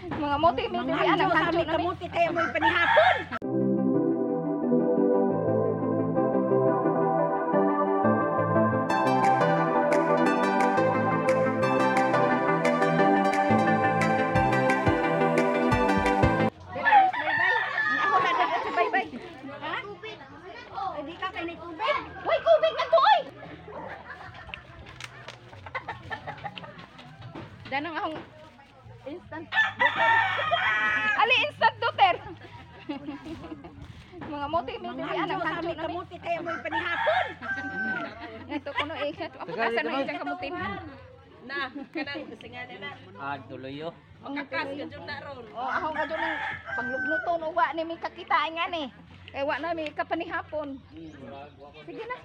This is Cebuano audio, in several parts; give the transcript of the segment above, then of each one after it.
Mga mote mi Mga diri anang sa hanjo aming na mi. kamuti kaya mo'y panihapon. Ako na dito sa baybay. Ha? Ay, di ka kay tubig. Uy, kubig man to oy. Danang akong instant duter. Ali instant duter. Mga mote mi Mga diri anang hanjo sa hanjo aming na mi. kamuti kaya mo'y panihapon. Ito kuno eh ako asa na isang kamutinhan. Na, kanang singa na na. Ah, tuloy yo. Makakas ka dyan na ron. Oh, ako nga doon ang paglugnuto no wa ni mi kakitaan nga ni. Kay wa na mi kapanihapon. Sige na.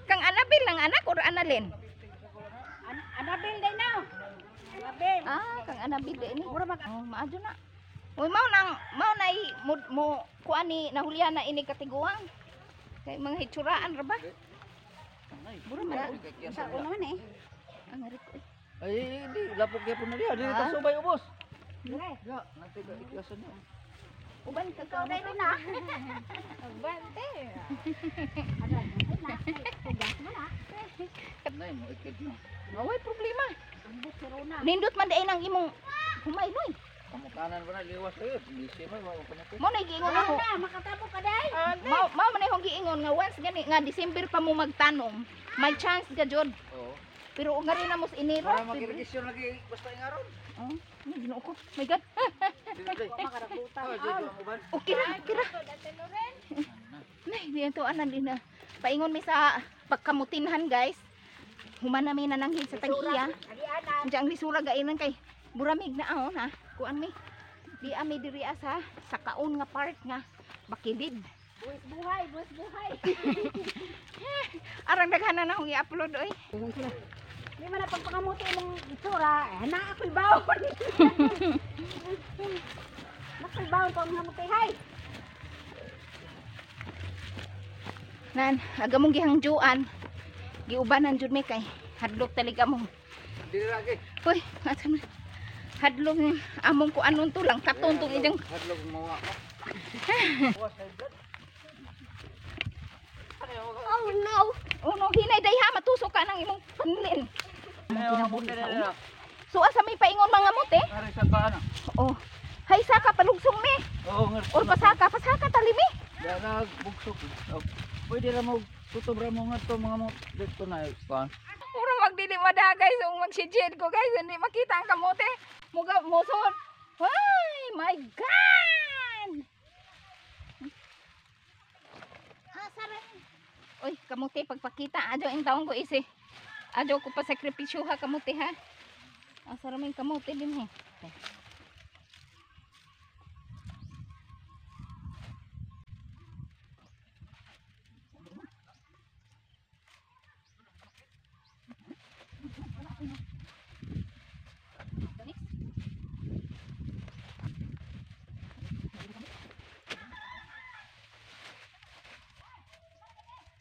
Kang Anabel lang anak or Analyn? Anabel day na. Anabel. Ah, kang Anabel din ni. Oh, maadyo na. Uy, mao nang mao nay mo, mo kuan ni nahulian na ini katiguang. Kay mga hitsuraan ra ba? Bura man. Sa uno man eh. Ang riko. Eh. Ay, di lapok gyapon na diha. Dili Ah? ta subay ubos. Dire. Ya, nanti ka ikyasan niya. Uban ka Ikaw day na. Bante. Tugas mo na. Nay mo ikit no. Way problema. Ambot si Rona. Nindot man day nang imong humay noy. Kamukanan ba na liwas kayo? Busy man wa pa na. Mao na giingon ako. Na, makatabo ka day. Mao mao man akong giingon nga once gani nga December pa mo magtanom, may chance ka jud. Oo. Pero nga rin na mo sa Enero. Para February. magirigisyon lagi basta ingaron. Oh, ay, Ginoo ko. My God. Dili. Makarabutan. Oh, di ang uban. Okay ra, okay ra. Nay, di to anan din na. Paingon mi sa pagkamutinhan, guys. Human na mi nananghid sa tag-iya. Alianan. Diyan ang lisura gainan kay buramig na ahon ha. Kuan mi. Di ami diri sa sa kaon nga part nga bakilid. Buwis buhay, buwis buhay. Arang daghan na akong i-upload oy. Di man na pagpakamuti imong itsura, eh, na ako'y bawon. Nako'y bawon pa ang hamuti, hay. Nan, aga mong gihangjuan. Giubanan jud mi kay hadlok taliga mo. Dili lagi. Uy, asa na? Hadlok ni among kuan nun to lang katon tong ijang Hadlok mawa. Oh no. Oh no, hinay day ha matusok ka ng imong panlin. So asa may paingon mga mute? Ari sa kaan. Oh. Hay saka palugsong mi Oo, nga. or pasaka, pasaka talimi. Ya na bugsok. Oh, pwede ra mo tutob ra mo nga to mga mo dito na kuan. Puro magdili mada guys, ung magsijid ko guys, hindi makita ang kamote. Muga mosod. Ay, my God! Uy, kamote pagpakita adyo ang taong ko isi. Adyo ko pa sakripisyo ha kamote ha. Asa ra may kamote din he.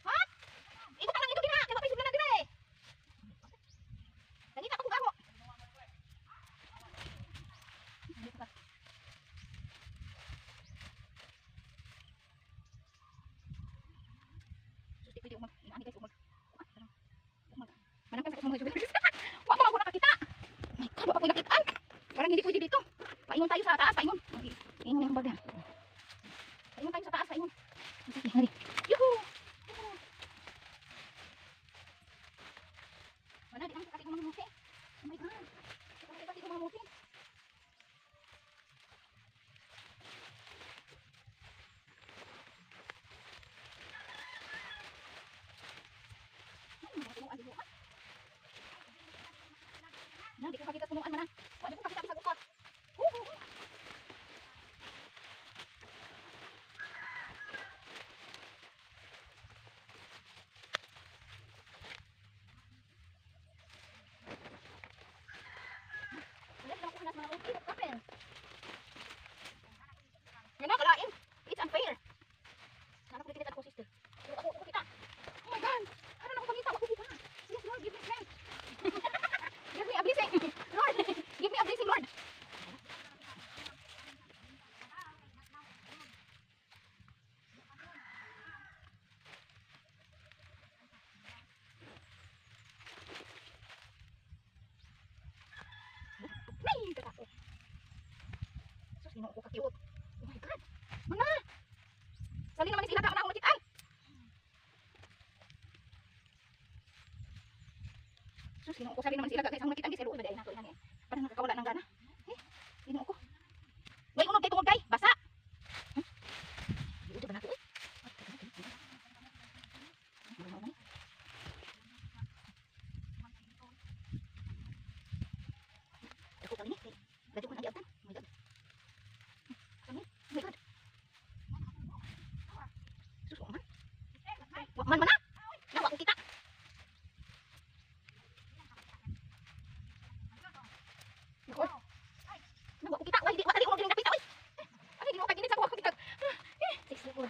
Ha? Ikaw pa lang ito gina, kay wa na dire. Nangita ko kung ako. Sus, di pwede umag. Inaani guys, umag. Umag. Manangkan sa mga jewelries. Wa pa ako nakakita. My God, wa pa ko nakitaan. Parang hindi pwede dito. Paingon tayo sa taas, paingon. Okay. Ingon yung baga. Paingon tayo sa taas, paingon. Sige, hali. Yuhu! Yuhu! Wala, di ang kasi mga muti. Oh my God. Wala kasi mga muti. Na, di ko pakita punuan man na. Wala ko pakita sa ukot. Huhu. Wala na ako mga ukit kapel. Yan na, kalain. It's unfair. Sana ko kita ako, sister. Pero ako, ako kita. Oh my God! Ano na ako pangita? Ako kita. Yes, Lord, give me strength. Give me Sus, Ginoo ko, sali naman sila guys. Ang nakita ang giselo ba ay nato yan eh. Parang nakakawala ng gana. Eh, Ginoo ko. Way unod kay tungod kay basa. Di ba nato eh? Dako kami ni. Dako ko nang giabtan. Oh my God. Kami. Oh my God. Sus, wa man. Wa man man na. Nawa ko kita. Nako. Nawa ko kita. Why di wa tali unod diri napita oy. Ay, Ginoo kay sa ko kita. 64.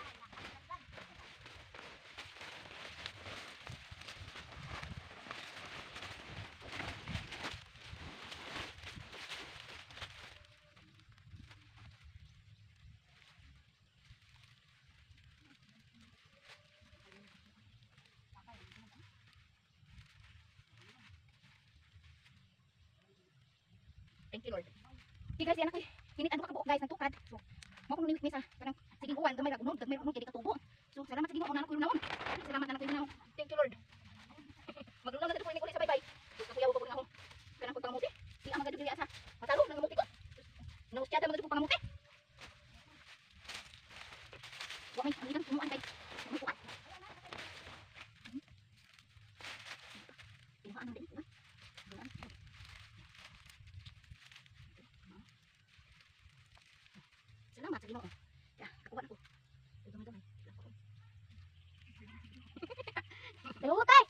Thank you, Lord. Okay guys, yan ako eh. Hinit ano ka kabuok guys ng tukad. So, mo ko nimit misa kanang sige uwan gamay ra unod, gamay ra unod kay di katubo. So, salamat sa Ginoo na ko naon. Salamat na ko naon. Thank you, Lord. Maglunaw na dito ko ini sa bye-bye. Sus, nakuyaw ko na ako. Kanang pagpangamuti. Di ang magadu diri asa. Matalo nang ngamuti ko. Nangustyada magadu ko pangamuti. Wa may ang ilang tumuan kay. May kuan. Tinuan din kuan. Tinuan. Salamat sa Ginoo. Ya, kakuha na ko. Gamay-gamay. Dalutay.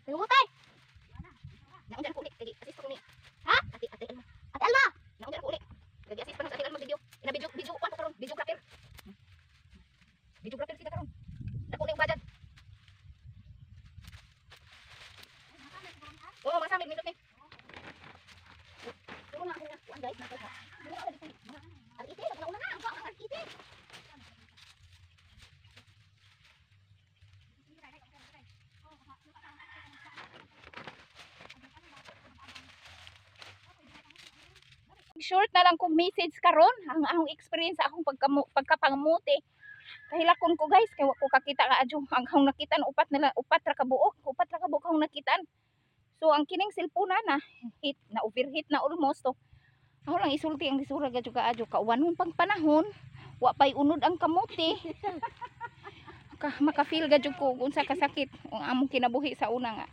Dalutay. Naundan ko ulit. Kagi assist ko ni. Ha? Ate Ate Alma. Ate Alma. Naundan ko ulit. Kagi assist pa na sa Ate Alma video. Ina video video kuan ko karon, videographer. Videographer sila karon. Dako na yung budget. Oo, mga samig nindot ni. Turo na ako na kuan guys, nakuha. Turo na dito. Arkite, nagnauna na ang arkite. Short na lang kong message karon ang akong experience sa akong pagkapangamuti. Kahilakon ko guys kay wa ko kakita ka adyo ang akong nakitan upat na lang, upat ra ka buok, upat ra ka buok akong nakitan. So ang kining cellphone na hit na overheat na almost to. Ako lang isulti ang lisura gadyo ka adyo kauwanon pang panahon, wa pay unod ang kamuti. Maka-feel gadyo ko kung unsa kasakit ang among kinabuhi sa una nga.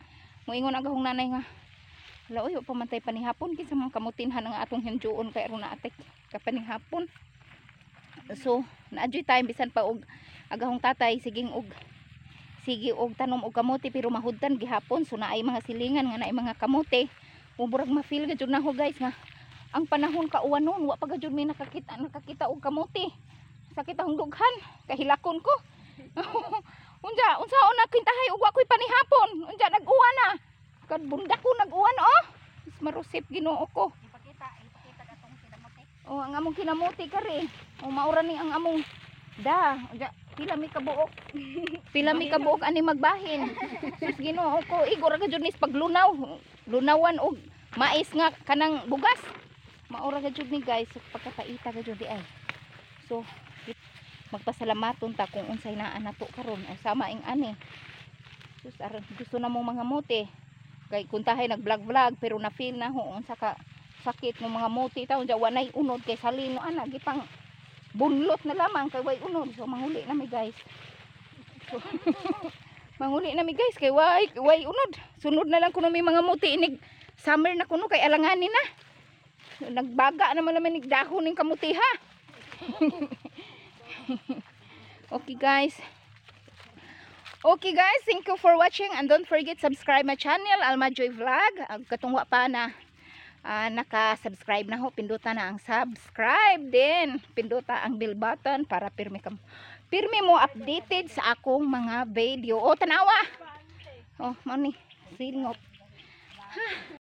Moingon ang akong nanay nga, hala oy, wa pa man tay panihapon kinsa man kamutinhan ang atong hinjuon kay aron na atek kapanihapon. So, naadyoy time bisan pa og agahong tatay siging og sige og tanom og kamote pero mahudtan gihapon, so naay mga silingan nga naay mga kamote. Murag ma-feel gajud na ho guys nga ang panahon kauwan nun, wa pa gajud may nakakita og kamote. Sakit akong dughan, kahilakon ko. Unja, unsaon na kintahay og wa ko'y panihapon. Unja nag-uwan na. Kad bunda ko nag-uwan oh. Mas marusip Ginoo ko. Ipakita, ipakita atong kinamuti. Oh, ang among kinamuti kare. Oh, maura ni ang among da. Unja, pila mi kabuok. Pila mi kabuok ani magbahin. Sus Ginoo ko, igor ra gajud ni paglunaw. Lunawan og mais nga kanang bugas. Maura gajud ni guys, so, pagkataita gajud di ay. So, magpasalamaton ta kung unsay naa nato karon o sama ing ani. Sus, aron gusto na mong mga muti. Kay kuntahay nag-vlog-vlog pero na feel na ho unsa ka sakit ng mga muti taon ja wanay unod kay salino ana gipang bunlot na lamang kay way unod. So manghuli na mi guys. So, manghuli na mi guys kay way unod. Sunod na lang kuno may mga muti inig summer na kuno kay alanganin na. Nagbaga naman naman nig dahon ning kamuti ha. Okay guys. Okay guys, thank you for watching and don't forget subscribe my channel Alma Joy Vlog. Ang katungwa pa na naka-subscribe na ho, pinduta na ang subscribe din. Pinduta ang bell button para pirmi mo updated sa akong mga video. Oh, tanawa. Oh, mao ni silngop. Ha.